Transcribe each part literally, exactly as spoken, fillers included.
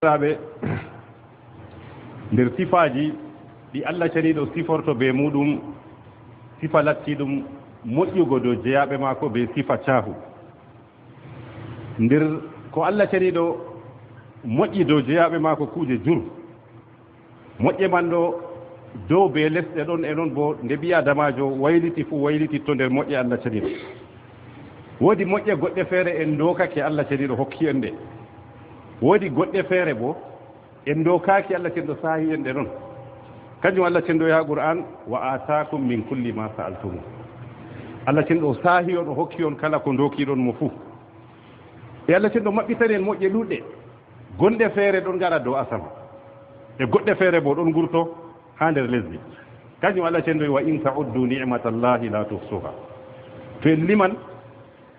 Ɓe nder sifaaji ɗi Allah ceniiɗo siforto bee muuɗum, sifa lattiiɗum moƴƴugo dow jeyaaɓe maako bee sifa caahu. Nder ko Allah ceniiɗo moƴƴi dow jeyaaɓe maako kuuje jur. Moƴƴe man ɗo dow bee lesɗe ɗon, e non boo nde ɓii-aadamaajo wayliti fuu, waylititto nder moƴƴe Allah ceniiɗo. Woodi moƴƴe goɗɗe feere en ndookake Allah ceniiɗo hokki en ɗe. Woodi goɗɗe feere boo en ndookaaki, Allah ceniiɗo saahi en ɗe non. Kanjum Allah ceniiɗo yaa Qur'an, "Wa aataakum min kulli ma sa'altumu." Allah ceniiɗo saahi on, o hokki on kala ko ndookiiɗon mo fuu. E Allah ceniiɗo maɓɓitani en moƴƴe ɗuuɗɗe. Gonɗe feere ɗon ngara dow asama. E goɗɗe feere boo ɗon ngurto haa nder lesdi. Kanjum Allah ceniiɗo, "Wa in ta'uddu ni'matallahi la tuhsuha." To en liman,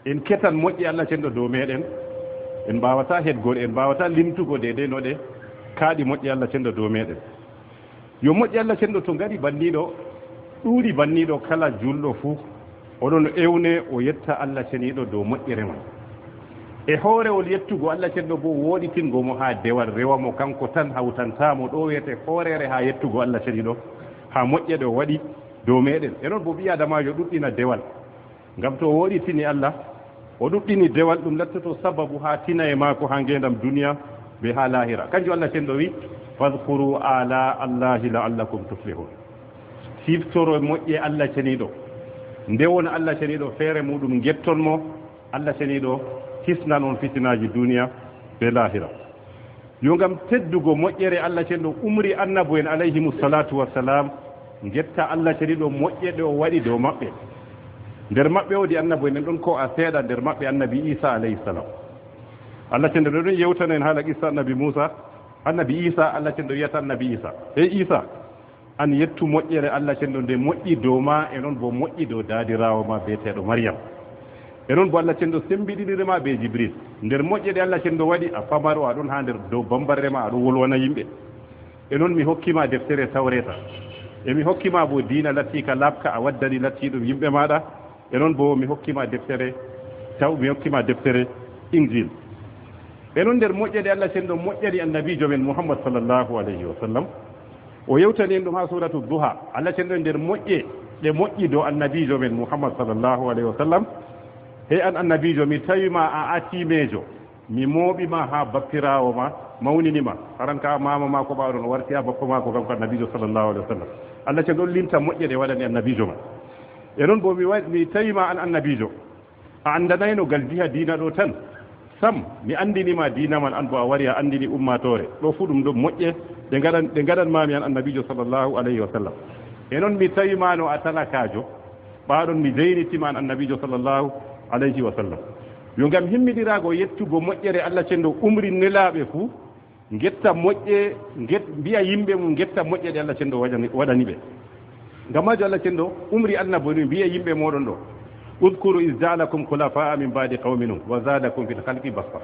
en ketan moƴƴe Allah ceniiɗo dow meeɗen, en mbaawataa heɗgol, en mbaawataa limtugo deydey no ɗe kaaɗi moƴƴe Allah ceniiɗo dow meeɗen. Yo moƴƴe Allah ceniiɗo to ngari banniiɗo, ɗuuɗi banniiɗo, kala juulɗo fuu, o ɗon ewne o yetta Allah ceniiɗo dow moƴƴere man. E hoorewol yettugo Allah ceniiɗo boo, wooɗitingo mo haa dewal, rewa mo kanko tan, hawtantaa mo, ɗo wiyete hooreere haa yettugo Allah ceniiɗo, haa moƴƴe ɗe o waɗi dow meeɗen. E non boo ɓii-aadamaajo ɗuɗɗina dewal. Ngam to o woɗɗitini Allah, o ɗuɗɗini dewal, ɗum lattoto sababu haa tina e maako haa ngeendam duniya bee haa laahira. Kanjum Allah ceniiɗo wi, "Fadhkuru ala Allahi la'allakum tuflihun." Siftoro moƴƴe Allah ceniiɗo. Nde wona Allah ceniiɗo feere muuɗum, ngetton mo. Allah ceniiɗo hisnan on fitinaaji duniya bee laahira. Yo ngam teddugo moƴƴere, Allah ceniiɗo umri annabo'en alayhimu salatu wassalam ngetta Allah ceniiɗo moƴƴe ɗe o waɗi dow maɓɓe. Nder maɓɓe woodi annabo'en, en ɗon ko a seeɗa nder maɓɓe, annabi Isa alayhi salam. Allah ceniiɗo ɗon yewtana en haala qissa annabi Musa. Annabi Isa, Allah ceniiɗo wiyata annabi Isa, "Hey Isa, an yettu moƴƴere Allah ceniiɗo nde moƴƴi dow ma, e non boo moƴƴi dow daadiraawo ma bi'eteeɗo Maryam. E non boo Allah ceniiɗo sembiɗiniri ma bee Jibril. Nder moƴƴe ɗe Allah ceniiɗo waɗi, a famaro, a ɗon haa nder dow bambarre ma, a ɗon wolwana yimɓe. E non mi hokki ma deftere Tawreeta. E mi hokki ma boo diina lattiika laaɓka, a waddani lattiiɗum yimɓe maaɗa. E non boo mi hokki ma deftere taw, mi hokki ma deftere Injil." E non nder moƴƴe ɗe Allah ceniiɗo moƴƴani annabiijo men Muhammad sallallahu alayhi wa sallam, o yewtani en ɗum haa suuratu Duha. Allah ceniiɗo nder moƴƴe ɗe moƴƴi dow annabiijo men Muhammad sallallahu alayhi wa sallam, "Hey an annabiijo, mi tawi ma a atiimeejo, mi mooɓi ma haa bappiraawo ma mawnini ma." Aran ka maama maako, ɓaawo ɗon o warti haa bappa maako, kanko annabiijo sallallahu alayhi wa sallam. Allah ceniiɗo ɗon limta moƴƴe ɗe waɗani annabiijo man. E non boo mi wa-, mi tawi ma an annabiijo, a anndanayno ngal jiha diina ɗo tan. Sam, mi anndini ma diina man, an boo a wari a anndini ummaatoore. Ɗo fuu ɗum ɗo moƴƴe ɗe ngaɗan, ɗe ngaɗan ma mi an annabiijo sallallahu alayhi wa sallam. E non mi tawi ma no a talakaajo, ɓaawo ɗon mi jeyniti ma an annabiijo sallallahu alayhi wa sallam. Yo ngam himmiɗiraago yettugo moƴƴere, Allah ceniiɗo umri nelaaɓe fuu ngetta moƴƴe, nget-, mbi'a yimɓe mum ngetta moƴƴe ɗe Allah ceniiɗo waɗani, waɗani ɓe. Ngam maajum Allah ceniiɗo umri annabo'en, mbi'a yimɓe mooɗon ɗo, "Udhkuru iz ja'alakum khulafa'a min ba'di qawmi Nuh wa zadakum fil khalqi basta."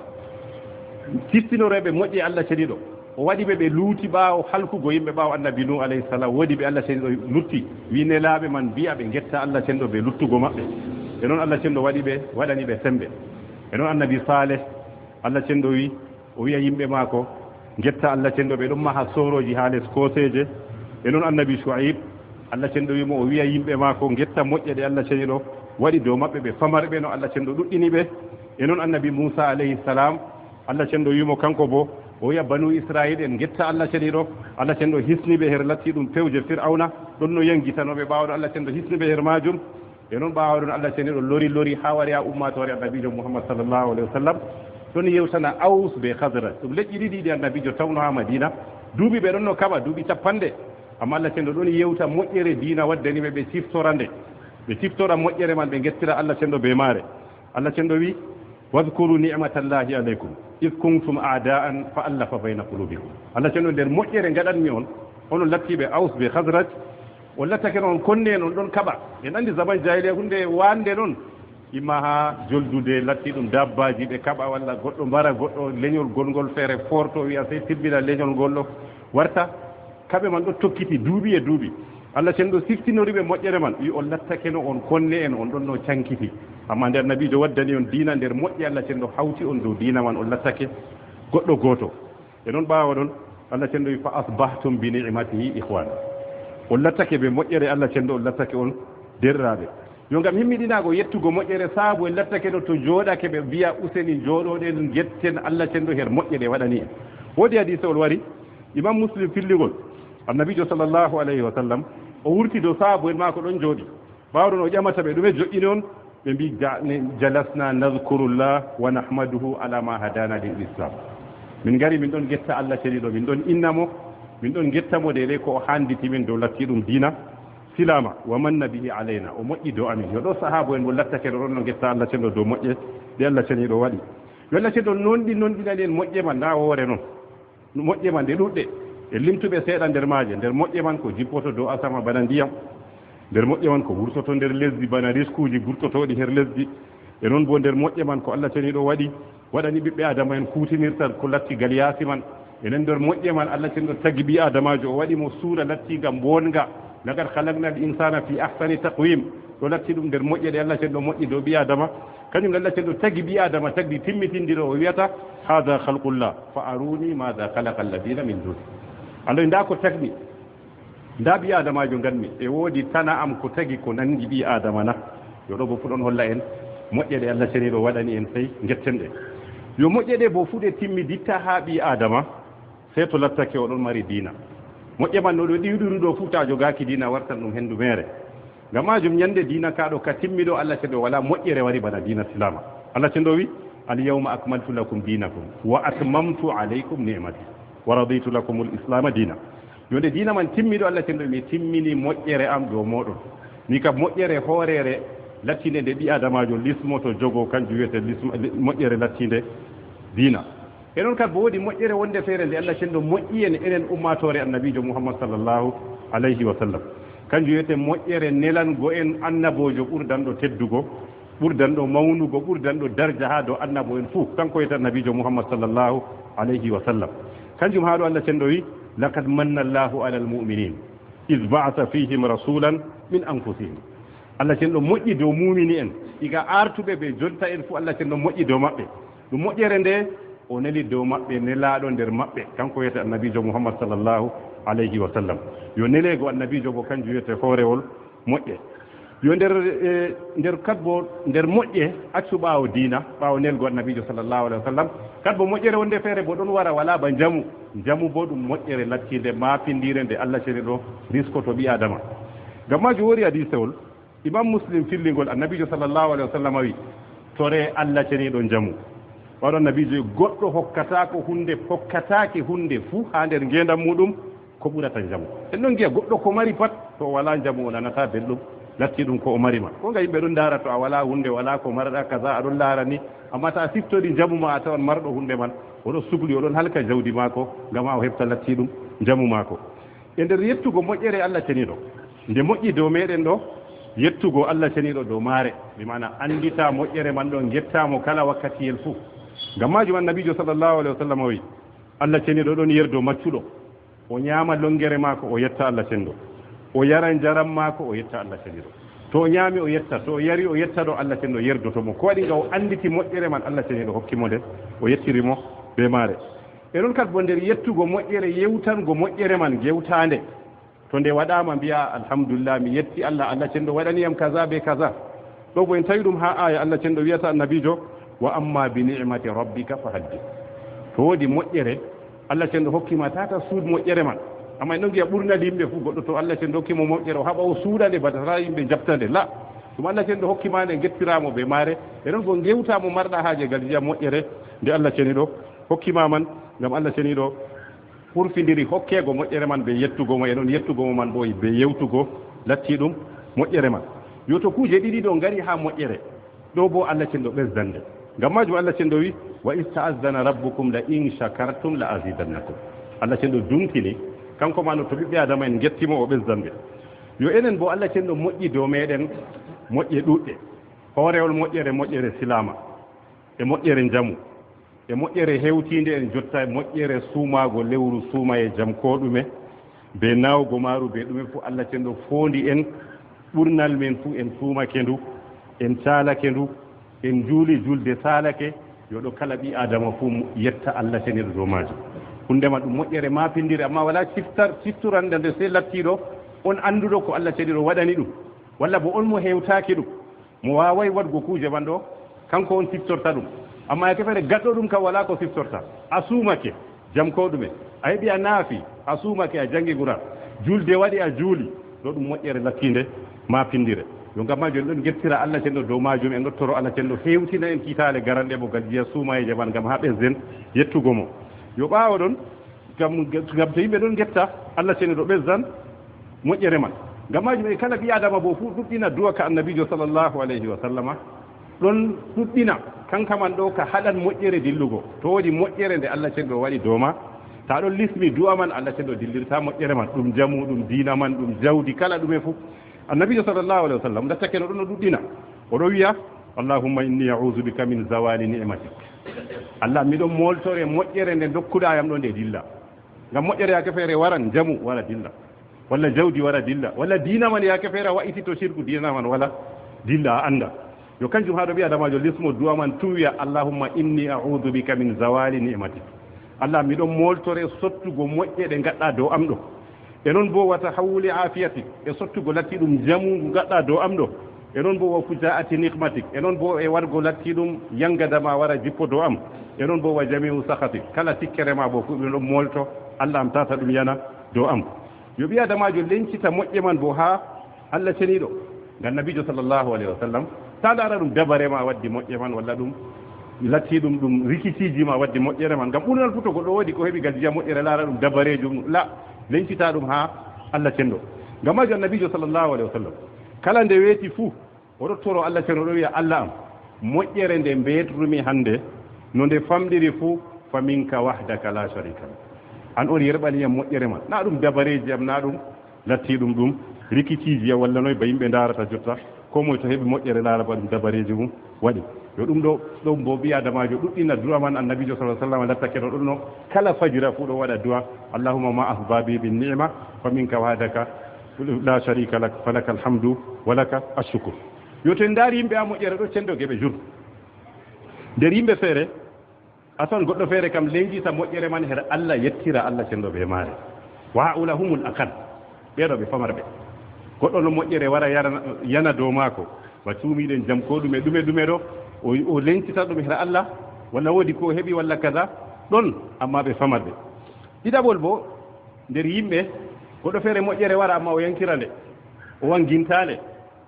Siftinore ɓe moƴƴe Allah ceniiɗo. O waɗi ɓe ɓe luuti ɓaawo halkugo yimɓe ɓaawo annabi Nuh alayhi salam. Woodi ɓe Allah ceniiɗo lutti, wi nelaaɓe man mbi'a ɓe ngetta Allah ceniiɗo bee luttugo maɓɓe. E non Allah ceniiɗo waɗi ɓe, waɗani ɓe sembe. E non annabi Saleh, Allah ceniiɗo wi, o wi'a yimɓe maako, ngetta Allah ceniiɗo, ɓe ɗon maha soorooji haa les kooseeje. E non annabi Shu'aib, Allah ceniiɗo wi mo o wi'a yimɓe maako ngetta moƴƴe ɗe Allah ceniiɗo waɗi dow maɓɓe, ɓe famare ɓe no Allah ceniiɗo ɗuɗɗini ɓe. E non annabi Musa alayhi salam, Allah ceniiɗo wi mo kanko boo, o wi'a banu Isra'iil'en ngetta Allah ceniiɗo. Allah ceniiɗo hisni ɓe her latti ɗum pewje Fir'awna, ɗon no yangitano ɓe, ɓaawo ɗon Allah ceniiɗo hisni ɓe her maajum. E non ɓaawo ɗon Allah ceniiɗo lori, lori haa wari haa ummaatoore annabiijo Muhammad sallallahu alayhi wa sallam. Ɗon yewtana Aus bee Khazraj. Ɗum leƴƴi ɗiɗi ɗi annabiijo tawno haa Madiina. Duuɓi ɓe ɗon no kaɓa, duuɓi cappanɗe. Amma Allah ceniiɗo ɗon yewta moƴƴere diina waddani ɓe, ɓe ciftora nde. Ɓe ciftora moƴƴere man, ɓe ngettira Allah ceniiɗo bee maare. Allah ceniiɗo wi, "Wadhkuru ni'matallahi alaykum iz kuntum a'da'an fa allafa bayna qulubikum." Allah ceniiɗo nder moƴƴere ngaɗanmi on, onon lattiiɓe Aus bee Khazraj, on lattake no on konne'en, on ɗon kaɓa. En anndi zaman jahiliya huunde waande non. Imma haa joldude latti ɗum dabbaaji ɓe kaɓa, walla goɗɗo mbara goɗɗo leñol gonngol feere, foorto, wi'a sey tibbina leñol ngol ɗo warta. Kaɓe man ɗo tokkiti duuɓi e duuɓi. Allah ceniiɗo siftinori ɓe moƴƴere man, wi on lattakeno on konne'en, on ɗon no cankiti. Amma nde annabiijo waddani on diina nder moƴƴe, Allah ceniiɗo hawti on dow diina man, on lattake goɗɗo gooto. E noon ɓaawo ɗon, Allah cenɗo wi, "Fa asbahtum bi ni'matihi ikhwana." On lattake ɓe moƴƴere, Allah cenɗo, on lattake on derɗiraaɓe. Yo ngam himmiɗinaago yettugo moƴƴere, saabu en lattake no to jooɗake ɓe mbiya, "Useni jooɗoɗen, ngetten Allah cenɗo her moƴƴe ɗe waɗani en." Woodi hadiisewol wari, Imam Muslim fillingol. Annabiijo sallallahu alayhi wa sallam, o wurti dow saabu en maako ɗon jooɗi. Ɓaawo ɗon o ƴamata ɓe, "Ɗume jo'ini on?" Ɓe mbi, "Ja-, ne, jalasna nadhkurullah wa nahmaduhu ala ma hadana lil Islam." Min ngari min ɗon ngetta Allah ceniɗo, min ɗon inna mo, min ɗon ngetta mo deydey ko o handiti min dow latti ɗum diina Silaama, wa manna bihi alayna, o moƴƴi dow amin. Yo ɗo sahaabu en mo lattake ɗo ɗon no ngetta Allah cenɗo dow moƴƴe ɗe Allah ceniɗo waɗi. Yo Allah cenɗo nonɗi, nonɗinani en moƴƴe man, ndaa woore non. Moƴƴe man ɗe ɗuɗɗe. E limtuɓe seeɗa nder maaje. Nder moƴƴe man ko jippoto dow asama bana ndiyam. Nder moƴƴe man ko wurtoto nder lesdi bana riskuuji gurtotooɗi her lesdi. E non boo nder moƴƴe man ko Allah ceniɗo waɗi, waɗani ɓiɓɓe Aadama en kuutinirta ko latti galiyaasi man. E nen nder moƴƴe man Allah ceniɗo tagi ɓii Aadamaajo, o waɗi mo suura lattiinga mbooɗnga. Laqad khalaqnal insana fi ahsani taqwim. Ɗo latti ɗum nder moƴƴe ɗe Allah ceniɗo moƴƴi dow ɓii Aadama. Kanjum Allah ceniɗo tagi ɓii Aadama, tagdi timmitindiro, o wiyata, "Hadha khalqullah, fa aruni madha khalaqa alladhina min duni." Allah, ndaa ko tagmi. Ndaa ɓii Aadamaajo nganmi. E woodi tana am ko tagi ko nanndi ɓii Aadama na? Yo ɗo bo fu ɗon holla en moƴƴe ɗe Allah ceniɗo waɗani en, sey ngetten ɗe. Yo moƴƴe ɗe bo fu ɗe timmiditta haa ɓii Aadama, sey to lattake o ɗon mari diina. Moƴƴe man no ɗo ɗiwɗiri ɗo fu, ta jogaaki diina wartan ɗum hendu meere. Ngam maajum, nyande diina ka ɗo ka timmi ɗo, Allah ceniɗo wala moƴƴere wari bana diina Silaama. Allah ceniɗo wi, "Al yawma akmaltu lakum dinakum wa atmamtu alaykum ni'mati wa raditu lakumul islama dina." Yo nde diina man timmi ɗo, Allah ceniɗo, "Mi timmini moƴƴere am dow mooɗon." Ni kam moƴƴere hooreere lattinde nde ɓii Aadamaajo lismoto jogo, kanjum wiyete lism-, li-, moƴƴere lattinde diina. E non kat bo woodi moƴƴere wonde feere nde Allah ceniɗo moƴƴi en, enen ummaatoore Annabiijo Muhammad sallallahu alayhi wa sallam. Kanjum wiyete moƴƴere nelango en annaboojo ɓurdanɗo teddugo, ɓurdanɗo mawnugo, ɓurdanɗo darja haa dow annabo en fuu. Kanko wiyete Annabiijo Muhammad sallallahu alayhi wa sallam. Kanjum haa ɗo Allah ceniɗo wi, "Laqad manna Allahu alal mu'minin iz ba'atha fihim rasulan min anfusihim." Allah ceniɗo moƴƴi dow muumini en. Iga artuɓe ɓe jonta en fuu, Allah ceniɗo moƴƴi dow maɓɓe. Ɗum moƴƴere nde o neli dow maɓɓe nelaaɗo nder maɓɓe, kanko wiyete Annabiijo Muhammad sallallahu alayhi wa sallam. Yo neleego Annabiijo bo, kanjum wiyete hoorewol moƴƴe. Yo nder, eh, nder kat bo, nder moƴƴe, accu ɓaawo diina, ɓaawo nelgo Annabiijo sallallahu alayhi wa sallam. Kat bo moƴƴere wonde feere bo ɗon wara, walaa ba njamu. Njamu bo ɗum moƴƴere lattiinde, maapindiire, nde Allah ceniɗo riskoto ɓii Aadama. Ngam maajum woodi hadiisewol, Imam Muslim fillingol, Annabiijo sallallahu alayhi wa sallam wi, "Tore Allah ceniɗo njamu." Waɗo Annabiijo, "Goɗɗo hokkataako hunde, hokkataake hunde fuu haa nder ngeendam muuɗum ko ɓurata njamu." En ɗon ngi'a goɗɗo ko mari pat, to o walaa njamu o nanataa belɗum, latti ɗum ko o mari ma. Ko nga yimɓe ɗon ndaara, to a walaa hunde, walaa ko marɗa kaza, a ɗon laara ni. Amma to a siftori njamu ma, a tawan marɗo hunde man, o ɗon sukli, o ɗon halka jawdi maako, ngam haa o heɓta latti ɗum njamu maako. E nder yettugo moƴƴere Allah ceniɗo, nde moƴƴi dow meɗen ɗo, yettugo Allah ceniɗo dow maare, bi maana anndita moƴƴere man ɗo, ngetta mo kala wakkatiyel fuu. Ngam maajum Annabiijo sallallahu alayhi wa sallam o wi, Allah ceniɗo ɗon yerdo maccuɗo, o nyaama longere maako, o yetta Allah ceniɗo, o yara njaram maako, o yetta Allah ceniɗo. To o nyaami, o yetta, to o yari, o yetta ɗo Allah ceniɗo yerdoto mo. Ko waɗi nga o annditi moƴƴere man Allah ceniɗo hokki mo nde, o yettiri mo bee maare. E non kat bo nder yettugo moƴƴere, yewtango moƴƴere man gewtaande. To nde waɗaama mbi'a, "Alhamdulillah, mi yetti Allah, Allah ceniɗo waɗani yam kaza be kaza." Ɗo bo en tawi ɗum haa aaya Allah ceniɗo wiyata Annabiijo, "Wa amma bi ni'mati rabbika fa haddith." To woodi moƴƴere, Allah ceniɗo hokki ma, tata suud moƴƴere man. Amma en ɗon ngi'a ɓurnal yimɓe fuu, goɗɗo to Allah ceniɗo hokki mo moƴƴere, o haɓa o suuɗa nde, bata taa yimɓe njaɓta nde. La, ɗum Allah ceniɗo hokki ma nde, ngettira mo be maare. E non bo ngewta mo marɗa haaje ngal, nji'a moƴƴere nde Allah ceniɗo hokki ma man, ngam Allah ceniɗo hurfindiri hokkeego moƴƴere man be yettugo mo, e non yettugo mo man bo be yewtugo latti ɗum moƴƴere man. Yo to kuuje ɗiɗi ɗo ngari haa moƴƴere, ɗo bo Allah ceniɗo ɓesdan nde. Ngam maajum Allah ceniɗo wi, "Wa iz ta'azzana rabbukum la in shakartum la azidannakum." Allah ceniɗo duŋtini, kanko ma no to ɓiɓɓe Aadama en ngetti mo, o ɓesdan ɓe. Yo enen bo Allah ceniɗo moƴƴi dow meɗen moƴƴe ɗuɗɗe. Hoorewol moƴƴere, moƴƴere silaama, e moƴƴere njamu, e moƴƴere hewtiinde en jotta e moƴƴere suumaago lewru suumaye jam koo ɗume, be naawugo maaru be ɗume fuu Allah ceniɗo foondi en, ɓurnal men fuu en suumake ndu, en caalake ndu, en juuli julde saalake, yo ɗo kala ɓii Aadama fuu yetta Allah ceniɗo dow maajum. Hunde ma ɗum moƴƴere maapindire, amma wala siftar-, sifturande nde sey lattiiɗo on annduɗo ko Allah ceniiɗo waɗani ɗum, walla bo on mo hewtaaki ɗum, mo waaway waɗgo kuuje man ɗo, kanko on siftorta ɗum. Amma yaake feere gaɗɗo ɗum kam wala ko siftorta. A suumake, jam ko ɗume. A heɓi a naafi, a suumake, a janngi Qur'an. Julde waɗi a juuli, ɗo ɗum moƴƴere lattiinde maapindire. Yo ngam maajum en ɗon ngettira Allah cenɗo dow maajum, en ɗon toro Allah cenɗo hewtina en kiitaale garanɗe mo ngal jiya suumayeeje man ngam haa ɓesden yettugo mo. Yo ɓaawo ɗon, ngam, ngam to yimɓe ɗon ngetta, Allah cenɗo ɓesdan moƴƴere man. Ngam maajum e kala ɓii Aadama bo fuu ɗuɗɗina du'a ka Annabiijo sallallahu alayhi wa sallama ɗon ɗuɗɗina, kanka man ɗo ka haɗan moƴƴere dillugo. To woodi moƴƴere nde Allah cenɗo waɗi dow ma, ta ɗon lismi du'a man, Allah cenɗo dillirta moƴƴere man. Ɗum jamu, ɗum diina man, ɗum jawdi, kala ɗume fuu. Annabiijo sallallahu alayhi wa sallam lattake no ɗon no ɗuɗɗina. O ɗo wi'a, "Allahumma inni a'udhu bika min zawali ni'matik." Allah, miɗon moltore moƴƴere nde ndokkuɗa yam ɗo nde dilla. Ngam moƴƴere yaake feere waran, jamu wara dilla. Walla jawdi wara dilla. Walla diina man yaake feere wa'iti to shirku, diina man wala dilla, a annda. Yo kanjum haa ɗo ɓii Aadamaajo lismo du'a man tun wi'a, "Allahumma inni a'udhu bika min zawali ni'matik." Allah, miɗon moltore sottugo moƴƴe ɗe ngaɗɗa dow am ɗo. E non bo wa tahawuli afiyatik, e sottugo latti ɗum jamu ngu ngaɗɗa dow am ɗo. E non bo wa fujaati niqmatik, e non bo e wargo latti ɗum yangada ma wara jippo dow am. E non bo wa jami'u sakhatik, kala tikkere ma bo fu miɗon molto, Allah am tata ɗum yana dow am. Yo ɓii Aadamaajo lencita moƴƴe man bo haa Allah ceniiɗo. Ngam Nabiijo sallallahu alayhi wa sallam, ta ndaara ɗum dabare ma waddi moƴƴere man, walla ɗum latti ɗum, ɗum rikiciiji ma waddi moƴƴere man. Ngam ɓurnal fu to goɗɗo woodi ko heɓi ngal jiya moƴƴere, laara ɗum dabareejum, la, lencita ɗum haa Allah cenɗo. Ngam maajum Annabiijo sallallahu alayhi wa sallam, kala nde weeti fu, o ɗo toro Allah cenɗo, ɗo wi'a, "Allah am, moƴƴere nde mbeetrumi hande, no nde famɗiri fu, fa minka wahdaka la sharika lak." An on yerɓani yam moƴƴere man. Na ɗum dabareeji am, na ɗum latti ɗum ɗum rikiciiji ya walla noy ba yimɓe ndaarata jotta. Ko moy to heɓi moƴƴere laara ba ɗum dabareeji mum waɗi. Yo ɗum ɗo, ɗum bo ɓii Aadamaajo ɗuɗɗina du'a man, Annabiijo sallallahu alaihi wasallam lattake no ɗum no kala fajira fu ɗo waɗa du'a, "Allahumma ma asba bi bin ni'ma fa minka wahdaka la sharika lak, falakal hamdu wa laka ashkur." Yo to en ndaari yimɓe a moƴƴere ɗo cendo geɓe jur. Nder yimɓe feere, a tawan goɗɗo feere kam lencita moƴƴere man her Allah, yettira Allah cenɗo be maare. Wa haula humul aqal. Ɓe ɗo ɓe famarɓe. Goɗɗo no moƴƴere wara yarana, yana dow maako. Ba cuumiɗen jam ko ɗume, ɗume, ɗume ɗo. O, o lencita ɗum her Allah. Walla woodi ko o heɓi walla kaza. Ɗon, amma ɓe famarɓe. Ɗiɗaɓol bo, nder yimɓe, goɗɗo feere moƴƴere wara amma o yankira nde. O wanginta nde.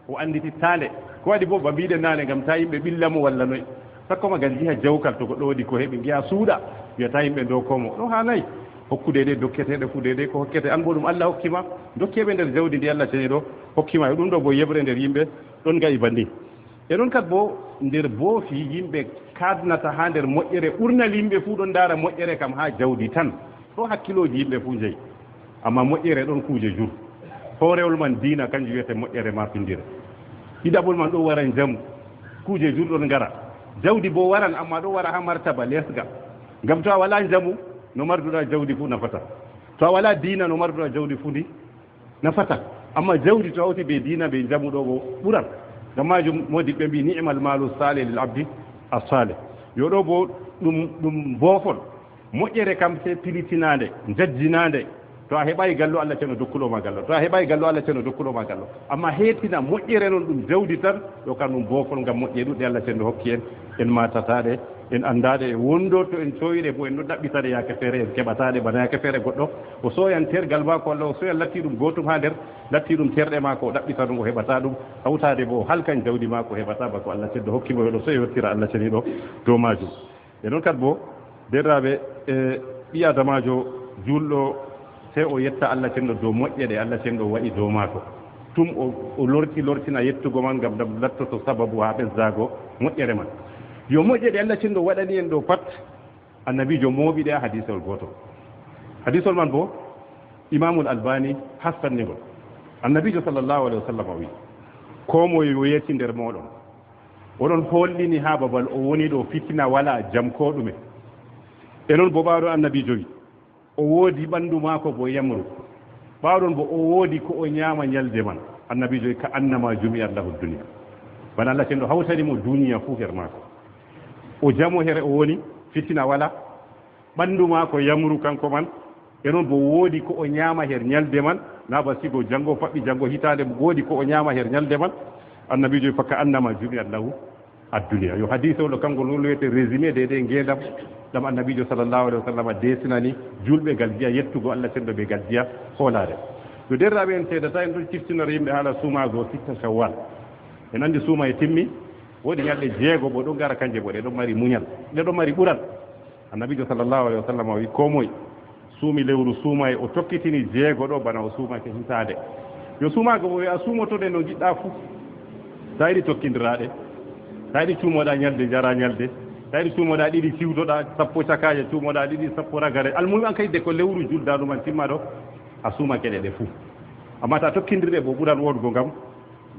O annditittaande. Ko waɗi bo ba mbiɗen naane ngam ta yimɓe ɓilla mo walla noy. Sakko ma ngal jiha jawkal to goɗɗo woodi ko heɓi ngi'a suuɗa. Wi'a ta yimɓe ndoko mo. Ɗum haanay. Hokku deydey dokketeeɗo fu deydey ko hokkete. An bo ɗum Allah hokki ma. Dokke ɓe nder jawdi ndi Allah ceniiɗo hokki ma. E ɗum ɗo bo yeɓre nder yimɓe ɗon nga'i banni. E ɗon kad bo nder boofi yimɓe kaadnata haa nder moƴƴere. Ɓurnal yimɓe fuu ɗon ndaara moƴƴere kam haa jawdi tan. Ɗo hakkilooji yimɓe fuu njeyi. Amma moƴƴere ɗon kuuje jur. Hoorewol man diina, kanjum wiyete moƴƴere ma pindire. Ɗiɗaɓol man ɗo wara njamu. Kuuje jur ɗon ngara. Jawdi bo waran, amma ɗo wara haa martaba lesga. Ngam to a wala njamu, no marduɗa jawdi fuu nafata. To a wala diina, no marduɗa jawdi fuu ndi nafata. Amma jawdi to hawti be diina, be njamu ɗo bo ɓuran. Ngam maajum moodiɓɓe mbi, "Ni'mal malu salih lil abdi as-salih." Yo ɗo bo ɗum, ɗum boofol. Moƴƴere kam sey pilitinaande, njajjinaande. To a heɓaay gallo, Allah ceno dokkuɗo ma gallo. To a heɓaay gallo, Allah ceno dokkuɗo ma gallo. Amma heetina moƴƴere non ɗum jawdi tan, ɗo kam ɗum boofol ngam moƴƴe ɗuɗɗe Allah ceno hokki en. En maatataɗe, en andaɗe, en wondo to en cowiɗe bo en ɗo ɗaɓɓitaɗe yaake feere, en keɓataɗe bana yaake feere goɗɗo. O soyan tergal maako, Allah o soyan latti ɗum gootum haa nder, latti ɗum terɗe maako, o ɗaɓɓita ɗum, o heɓata ɗum. Hawtaade bo o halkan jawdi maako, o heɓata ba ko Allah ceddo hokki mo, o ɗo soya yettira Allah ceniɗo dow maajum. E noon kadi bo, deerɗaaɓe, e ɓii Aadamaajo juulɗo, sey o yetta Allah cenɗo dow moƴƴe ɗe Allah cenɗo waɗi dow maako. Tum o, o lorti, lortina yettugo man, ngam ɗam lattoto sababu haa ɓesdaago moƴƴere man. Yo moƴƴe ɗe Allah cenɗo waɗani en ɗo pat, Annabiijo mooɓi ɗe haa hadiisol gootol. Hadiisol man bo, Imaamul Albani hassanni ngol. Annabiijo sallallahu alaihi wasallam o wi'i, "Koo moye weeti nder mooɗon." Oɗon hollini haa babal o woni ɗo fitina walaa, jam koo ɗume. E non bo ɓaaɗo Annabiijo wi, o woodi ɓandu maako bo yamru. Ɓaaɗon bo o woodi ko o nyaama nyalde man. Annabiijo wi, "Ka annama jumi'at lahu dunya." Bana Allah cenɗo hawtani mo duniya fuu her maako. O jamo here o woni, fitina walaa. Ɓanndu maako yamru kanko man, e noon bo woodi ko o ñaama her ñalde man, naa ba sigo janngo faɓɓi janngo hitaande, woodi ko o ñaama her ñalde man. Annabiijo wi, "Fa ka annama jumi'at lahu ad-dunya." Yo hadiise o ɗo, kanko noon wiyete résumé de, de ngeendam, ɗam Annabiijo sallallahu alaihi wa sallam deesinani juulɓe ngal jiya yettugo Allah cenɗo ɓe ngal jiya hoolaare. Yo derraaɓe en teedata, en ɗon ciftinora yimɓe haala suumaago sitta Shawwal. En anndi suuma e timmi, woodi ñalɗe jeego bo ɗon ngara, kanje bo ɗe ɗon mari muñal, ɗe ɗon mari ɓural. Annabiijo sallallahu alaihi wa sallam o wi, "Koo moy suumi lewru suumaye, o tokkitini jeego ɗo bana o suumake hitaande." Yo suumaago bo wi a suumoto ɗe no ngiɗɗa fuu. Taa yiɗi tokkindiraaɗe, taa yiɗi cuumoɗa ñalde, njara ñalde, taa yiɗi cuumoɗa ɗiɗi, siwtoɗa sappo cakaaje, cuumoɗa ɗiɗi, sappo ragare. Almuhim an kay de ko lewru juldaandu man timma ɗo, a suumake ɗe ɗe fuu. Amma taa tokkindirɗe bo ɓuran woɗgo ngam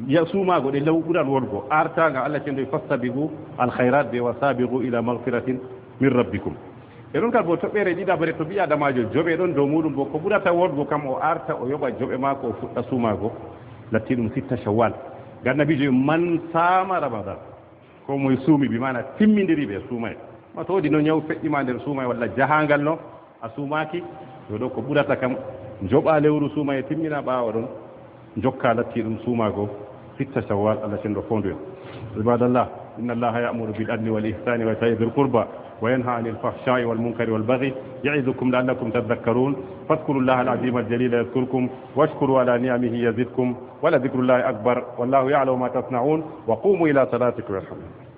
ya suumaago ɗe law ɓuran woɗgo. Artaanga Allah cenɗo, "Fastabiqu al khairat" be "Wa sabiqu ila maghfiratin min rabbikum." E ɗon kal bo toɓɓere ɗiɗaɓre to ɓii Adamaajo joɓe ɗon dow muuɗum bo ko ɓurata woɗgo kam o arta o yoɓa joɓe maako o fuɗɗa suumaago. Latti ɗum sitta Shawwal. Ngam Annabiijo wi, "Man sama Ramadan." Ko moy suumi, bi maana timmindiri ɓe suumay. Ma to woodi no ñaw feƴƴi ma nder suumay walla jahaangal no, a suumaaki, yo ɗo ko ɓurata kam, njoɓa lewru suumay e timmina ɓaawo ɗon, njokka latti ɗum suumaago, sitta Shawwal, Allah cenɗo foondu en. عباد الله، إن الله يأمر بالعدل والإحسان وإيتاء ذي القربى وينهى عن الفحشاء والمنكر والبغي يعظكم لعلكم تذكرون. فاذكروا الله العظيم الجليل يذكركم واشكروا على نعمه يزدكم ولذكر الله أكبر والله يعلم ما تصنعون. وقوموا إلى صلاتكم يرحمكم.